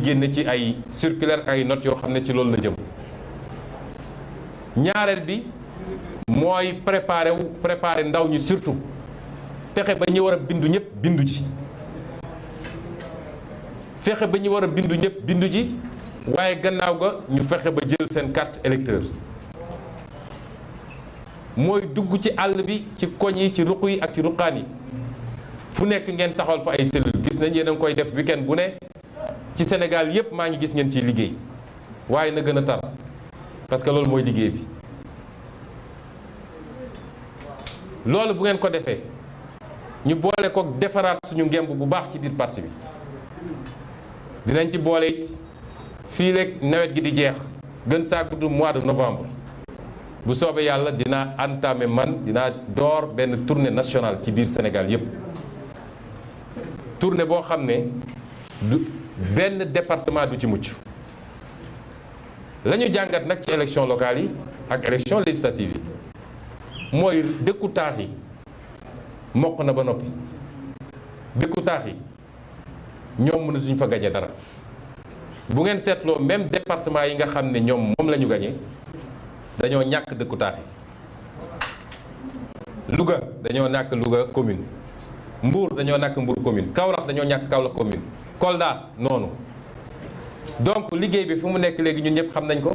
génne ci ay circulaire ay notes yoo xam ne ci loolu la jëm. ñaareel bi mooy préparer ndaw ñi surtout fexe ba ñi war a bindu ñëpp bindu ji fexe ba ñi war a bindu ñëpp bindu ji waaye gannaaw ga ñu fexe ba jël seen carte électeur mooy dugg ci àll bi ci koñ yi ci ruq yi ak ci ruqaan yi fu nekk ngeen taxawal fa ay cellule gis nañ yéen a ngi koy def week-end bu ne ci Sénégal yépp maa ngi gis ngeen ciy liggéey waaye na gën a tar parce que loolu mooy liggéey bi loolu bu ngeen ko defee ñu boole ko defaraat suñu ngemb bu baax ci biir parti bi dinañ ci boole it fii rek nawet gi di jeex gën saa gudd mois de novembre bu soobee yàlla dinaa entamé dinaa door benn tournée nationale ci biir Sénégal yépp tournée boo xam ne du benn département du ci mucc la ñu jàngat nag ci élection locale yi ak élection législative yi mooy dëkku taax yi mokk na ba noppi dëkku taax yi ñoom mën na suñu fa gañe dara bu ngeen seetloo même département yi nga xam ne ñoom moom la ñu gañe dañoo ñàkk dëkku taax yi Louga dañoo ñàkk Louga commune Mbour dañoo ñàkk Mbour commune Kaolack dañoo ñàkk Kaolack commune Kolda noonu donc liggéey bi fu mu nekk léegi ñun ñëpp xam nañ ko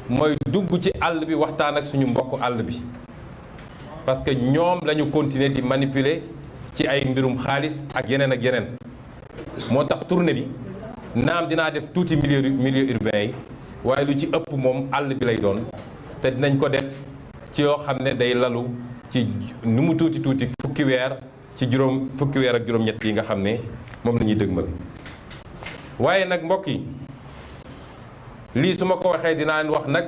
mooy dugg ci àll bi waxtaan ak suñu mbokk àll bi parce que ñoom la ñu continuer di manipuler ci ay mbirum xaalis ak yeneen moo tax tournée bi naam dinaa def tuuti milieu urbain yi waaye lu ci ëpp moom àll bi lay doon te dinañ ko def ci yoo xam ne day lalu ci nu mu tuuti fukki weer ak juróom-ñett yi nga xam ne moom la ñuy dëgmal waaye nag mbokk yi lii su ma ko waxee dinaa leen wax nag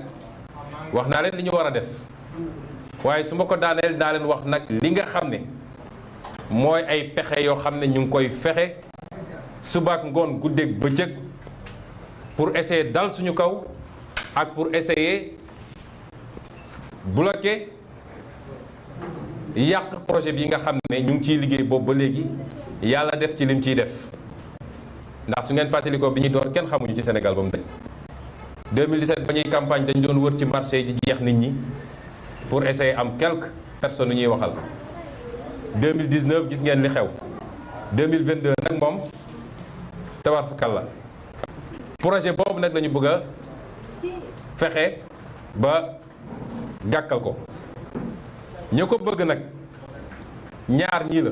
wax naa leen li ñu war a def waaye su ma ko daaneel daa leen wax nag li nga xam ne mooy ay pexe yoo xam ne ñu ngi koy fexe subaak ngoon guddeeg bëccëg pour essayer dal suñu kaw ak pour essayer bloquer yàq projet bi nga xam ne ñu ngi ciy liggéey boobu ba léegi yàlla def ci lim ciy def ndax su ngeen fàttalikoo bi ñuy door kenn xamuñu ci Sénégal ba mu daj 2017 ba ñuy campagne dañ doon wër ci marché yi di jeex nit ñi pour essayer am quelques personnes yu ñuy waxal 2019 gis ngeen li xew 2022 nag moom tabarfakal la projet boobu nag lañu bëgg a fexe ba gàkkal ko ñoo ko bëgg nag ñaar ñii la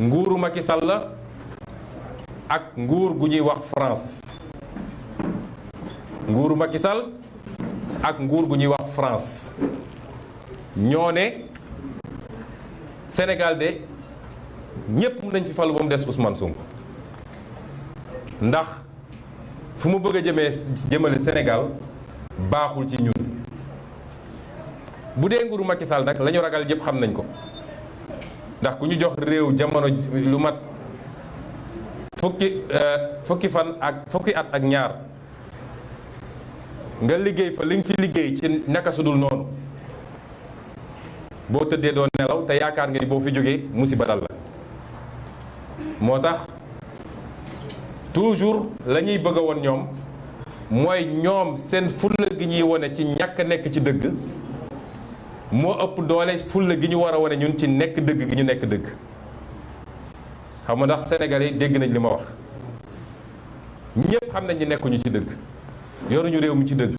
nguuru Macky Sall la ak nguur gu ñuy wax France nguuru Macky Sall ak nguur gu ñuy wax France ñoo ne Sénégal de ñépp mën nañ fi falu ba mu des Ousmane Sonko ndax fu mu bëgg a jëmale Sénégal baaxul ci ñun bu dee nguuru Macky Sall nag la ñu ragal yépp xam nañ ko ndax ku ñu jox réew jamono lu mat fukki fan ak fukki at ak ñaar nga liggéey fa li nga fi liggéey ci naka sudul noonu boo tëddee doo nelaw te yaakaar nga ni boo fi jógee musiba dal la moo tax toujours la ñuy bëgg a woon ñoom mooy ñoom seen fulla gi ñuy wone ci ñàkk nekk ci dëgg moo ëpp doole fulla gi ñu war a wone ñun ci nekk dëgg gi ñu nekk dëgg xam nga ndax Sénégalais yi dégg nañ li ma wax ñépp xam nañ ni nekkuñu ci dëgg yoruñu réew mi ci dëgg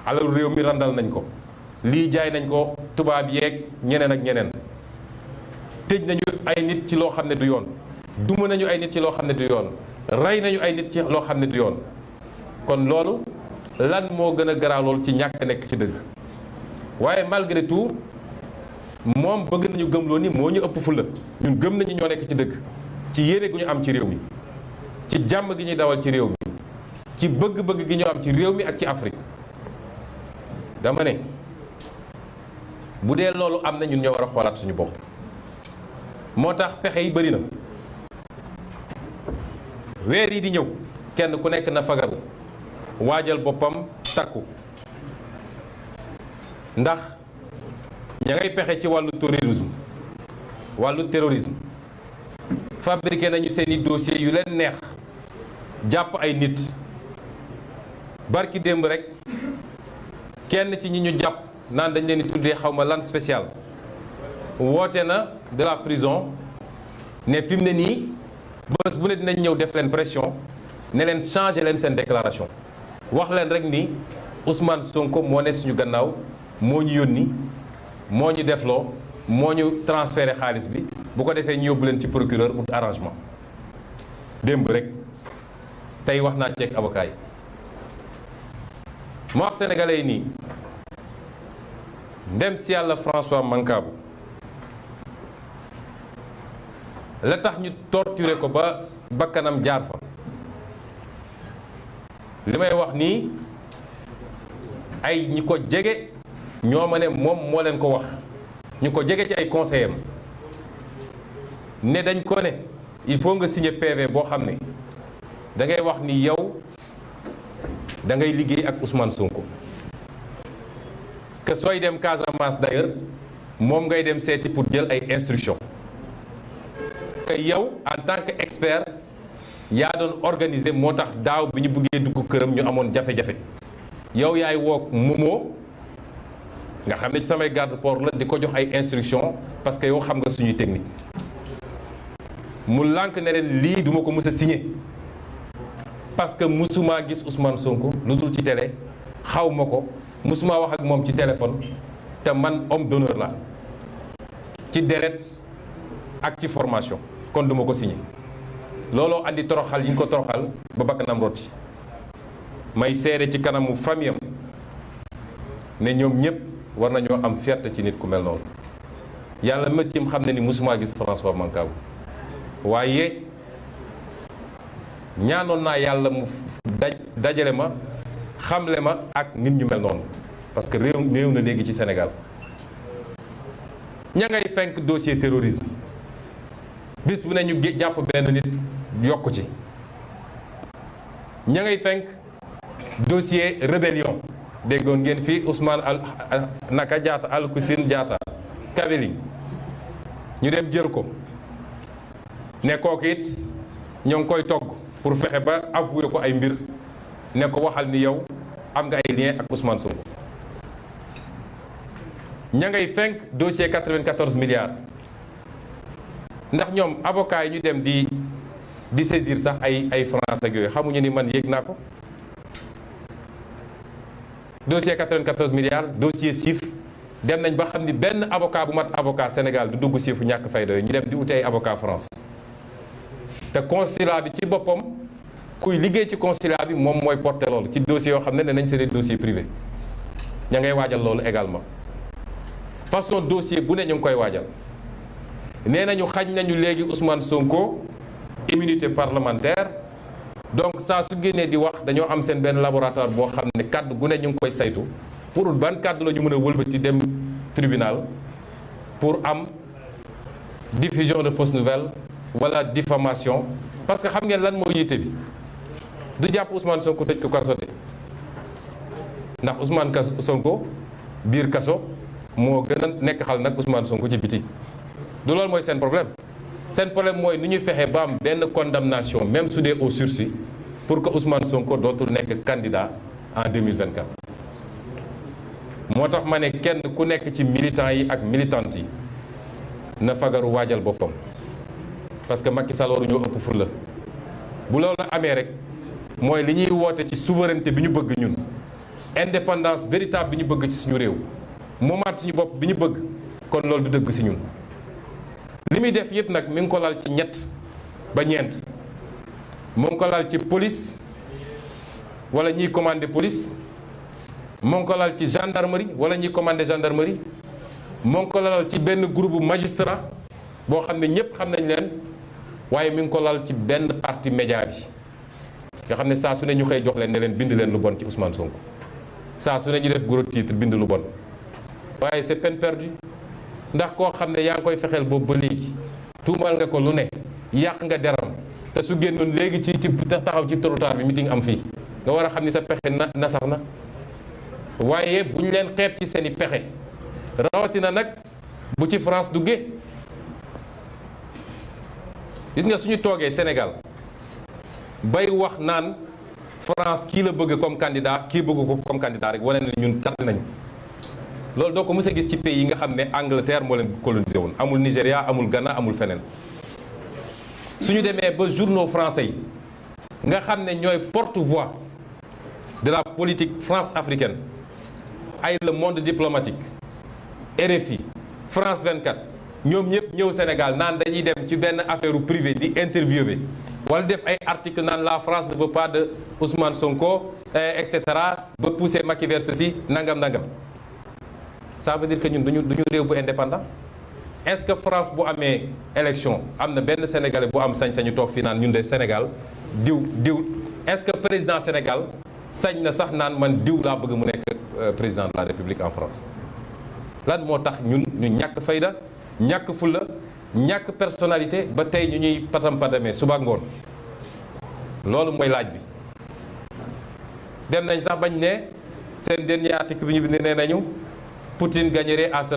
alalu réew mi randal nañ ko lii jaay nañ ko tubaab yeeg ñeneen ak ñeneen tëj nañu ay nit ci loo xam ne du yoon duma nañu ay nit ci loo xam ne du yoon rey nañu ay nit ci loo xam ne du yoon kon loolu lan moo gën a garaaw loolu ci ñàkk nekk ci dëgg waaye malgré tout moom bëgg nañu gëmloo ni moo ñu ëpp fulla ñun gëm nañu ñoo nekk ci dëgg ci yéene gu ñu am ci réew mi ci jàmm gi ñuy dawal ci réew mi ci bëgg-bëgg gi ñu am ci réew mi ak ci Afrique dama ne bu dee loolu am na ñun ñoo war a xoolaat suñu bopp moo tax pexe yi bëri na weer yi di ñëw kenn ku nekk na fagaru waajal boppam takku ndax ña ngay pexe ci wàllu terrorisme fabriqué nañu seeni dossier yu leen neex jàpp ay nit barki démb rek kenn ci ñi ñu jàpp naan dañ leen di tuddee xaw ma lan spécial woote na de la prison ne fi mu ne nii bés bu ne dinañ ñëw def leen pression ne leen changer leen seen déclaration wax leen rek ni Ousmane Sonko moo ne suñu gannaaw moo ñu yónni moo ñu defloo moo ñu transféré xaalis bi bu ko defee ñu yóbbu leen ci procureur ou arrangement démb rek tey wax naa ci ak avocat yi ma wax sénégalais yi nii ndem si yàlla François Mancabou la tax ñu torturer ko ba bakkanam jaar fa li may wax nii ay ñi ko jege ñoo ma ne moom moo leen ko wax ñu ko jege ci ay conseillers ne dañ ko ne il faut nga signer PV boo xam ne da ngay wax ni yow da ngay liggéey ak Ousmane Sonko que sooy dem Casamance d'ailleurs moom ngay dem seeti pour jël ay instructions que yow en tant que expert yaa doon organiser moo tax daaw bi ñu bëggee dugg këram ñu amoon jafe-jafe yow yaay woog Momo nga xam ne ci samay garde port la di ko jox ay instructions parce que yow xam nga suñuy technique mu lànk ne leen lii duma ko mës a signer parce que musuma gis Ousmane Sonko lu dul ci télé xaw ma ko musuma wax ak moom ci téléphone te man homme d'honneur la ci deret ak ci formation kon duma ko signer looloo andi toroxal yi ñu ko toroxal ba bakkanam roti may seede ci kanamu famille am ne ñoom ñëpp war nañoo am fierté ci nit ku mel noonu yàlla méttiim xam ne ni musuma gis François Mancabou waaye ñaanoon naa yàlla mu dajale ma xamle ma ak nit ñu mel noonu parce que réew néew na léegi ci Sénégal ña ngay fenk dossier terrorisme bis bu ne ñu jàpp benn nit yokku ci ña ngay fenk dossier rébellion déggoon ngeen fii Ousmane naka Diatta Alcoussine Diatta Kaweli ñu dem jël ko ne kooku it ñoo ngi koy togg pour fexe ba avoué ko ay mbir ne ko waxal ni yow am nga ay lien ak Ousmane Sonko ña ngay fenk dossier 94 milliards ndax ñoom avocat yi ñu dem di saisir sax ay France ak yooyu xamuñu ni man yéeg naa ko dossier 94 milliards dossier siif dem nañ ba xam ni benn avocat bu mat avocat Sénégal du dugg siifu ñàkk fayda yooyu ñu dem di uti ay avocat France te consulat bi ci boppam kuy liggéey ci consulat bi moom mooy porté loolu ci dossiers yoo xam ne nañ c'est des dossiers privés ña ngay waajal loolu également façon dossier bu ne ñu ngi koy waajal nee nañu xañ nañu léegi Ousmane Sonko immunité parlementaire donc saa su génnee di wax dañoo am seen benn laboratoire boo xam ne kàddu gu ne ñu ngi koy saytu pour ban kàddu la ñu mën a wëlbati dem tribunal pour am diffusion de fausses nouvelles wala diffamation parce que xam ngeen lan moo yitte bi du jàpp Ousmane Sonko tëj ko kaso de ndax Ousmane Sonko biir kaso moo gën a nekk xal nag Ousmane Sonko ci biti du loolu mooy seen problème mooy nu ñuy fexe ba am benn condamnation même su dee au sursis pour que Ousmane Sonko dootul nekk candidat en 2024 moo tax ma ne kenn ku nekk ci militants yi ak militantes yi na fagaru waajal boppam parce que Macky Sall waru ñoo ëpp fulla bu loolu amee rek mooy li ñuy woote ci souveraineté bi ñu bëgg ñun indépendance véritable bi ñu bëgg ci suñu réew moomaat suñu bopp bi ñu bëgg kon loolu du dëgg si ñun li muy def yëpp nag mi ngi ko lal ci ñett ba ñeent mu ngi ko lal ci police wala ñiy commandé police mu ngi ko lal ci gendarmerie wala ñiy commandé gendarmerie mu ngi ko lal ci benn groupe magistrat boo xam ne ñëpp xam nañ leen waaye mi ngi ko lal ci benn partie média bi nga xam ne saa su ne ñu xëy jox leen ne leen bind leen lu bon ci Ousmane Sonko saa su ne ñu def gros titre bind lu bon waaye c'est peine perdue ndax koo xam ne yaa ngi koy fexeel boobu ba léegi tuumal nga ko lu ne yàq nga deram te su génnoon léegi ci taxaw ci trottoir bi meeting am fii nga war a xam ni sa pexe na sax na waaye bu ñu leen xeeb ci seen i pexe rawatina nag bu ci France duggee gis nga suñu toogee Sénégal bay wax naan France kii la bëgg comme candidat kii bëgg ko comme candidat rek wane na ñun tardé nañu. loolu doo ko mës a gis ci pays yi nga xam ne Angleterre moo leen colonisé woon amul Nigéria amul Ghana amul feneen suñu demee ba journaux français yi nga xam ne ñooy porte-voix de la politique France-africaine ay Le Monde diplomatique RFI France 24 ñoom ñëpp ñëw Sénégal naan dañuy dem ci benn affaire privé di interviewer wala def ay article naan la France ne veut pas de Ousmane Sonko et cetera ba pousser Macky vers ceci nangam. Ça veut dire que ñun duñu réew bu indépendant. Est-ce que France bu amee élection am na benn sénégalais bu am sañ-sañu toog fii naan ñun de Sénégal diw est-ce que président Sénégal sañ na sax naan man diw laa bëgg mu nekk président de la République en France? lan moo tax ñun ñu ñàkk fayda ñàkk fulla ñàkk personnalité ba tey ñu ñuy patam-patamee suba ngoon loolu mooy laaj bi. dem nañ sax bañ ne seen dernier article bi ñu bind nee nañu Poutine gagnerait à se